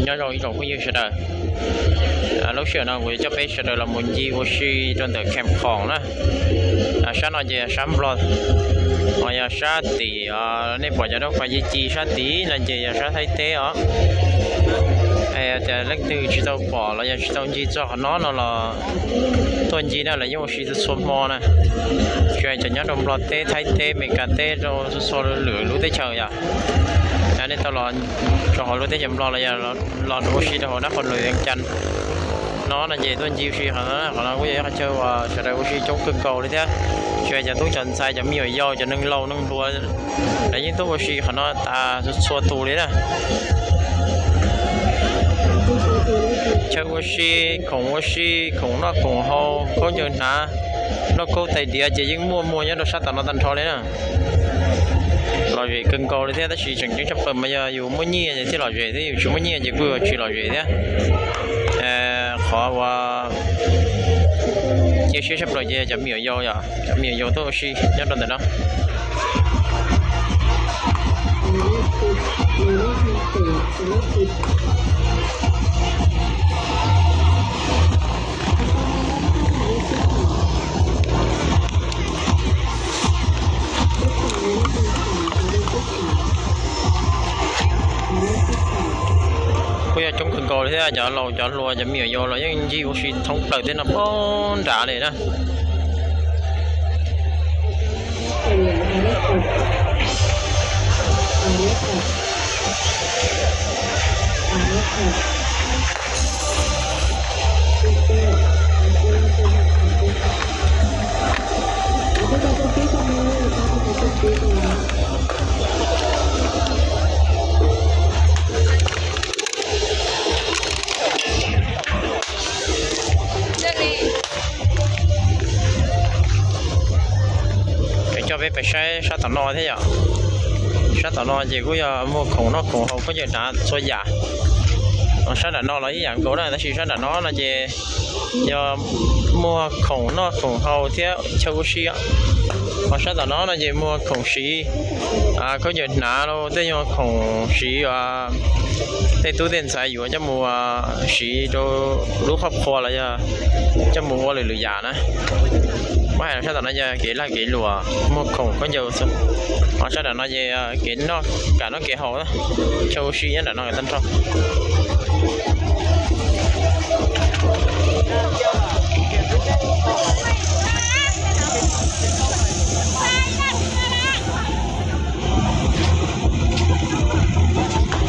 Nyob zoo ib tsoom phooj ywg sawv daws, lub sij hawm no kuv yuav coj peb sawv daws los mus ncig ua si rau ntawm Khem Khoom na. Sab no ces yog sab Nplog, ho yog sab tim, nej pom cov roob pas ci ci sab tid no ces yog sab Thaib teb os. Ces leej twg tsis tau pom los yog tsis tau ncig txog qhov no no los tuaj ncig na, lawv yeej ua si txhua txhua hmo na. Tsis hais cov nyob rau Nplog teb, Thaib teb, Meskas teb, rau txhua txhua lwm lub teb chaws yom. Nej tau los rau hauv lub teb chaws Nplog los yog los ua si rau hauv nab qhov lwm Vias Cas no no ces tuaj ncig ua si qhov no, qhov no kuj yog ib qhov chaw uas sawv daws ua si coob kawg nkaus li thiab. Tsis hais cov tub cov ntxhais, cov me nyuam yaus, cov neeg laus neeg hluas, lawv yeej tuaj ua si qhov no tas txhua tus li na. Chaw ua si, khoom ua si, khoom noj khoom haus, khaub ncaws hnav, lauj kaub tais diav ces yeej muaj muag nyob rau sab tom no tag nrho li na. Lom zem kawg nkaus li thiab, tab sis tseem ceeb tshaj plaws mas yog yus muaj nyiaj ces thiaj lom zem thiab, yus tsis muaj nyiaj ces kuj yuav tsis lom zem thiab. Qhov uas cia siab tshaj plaws ces cov me nyuam yaus, cov me nyuam yaus tuaj ua si nyob rau ntawm no. Kuj yog coob kawg nkaus li thiab, cov laus cov hluas cov me nyuam yaus los yeej ncig ua si thoob plaws tej no poob nrad li na. Coj peb pais saib sab tom no thiab yom. Sab tom no ces kuj yog muag khoom noj khoom haus khaub ncaws hnav txhua yam. Sab nram no los ib yam nkaus na, tab sis sab nram no no ces yog muag khoom noj khoom haus thiab chaw ua si. Ho sab tom no no ces muag khoom siv, khaub ncaws hnav los tej nyuag khoom siv tej tub tej ntxhais yuav coj mus siv rau lub qhov qhua los yog coj mus ua lwm lwm yam na. Muab hais los sab tom no yog kev lag kev luam muag khoom khaub ncaws. Ho sab nram no ces kev noj, kev noj kev haus, chaw ua si nyob nram no tag nrho.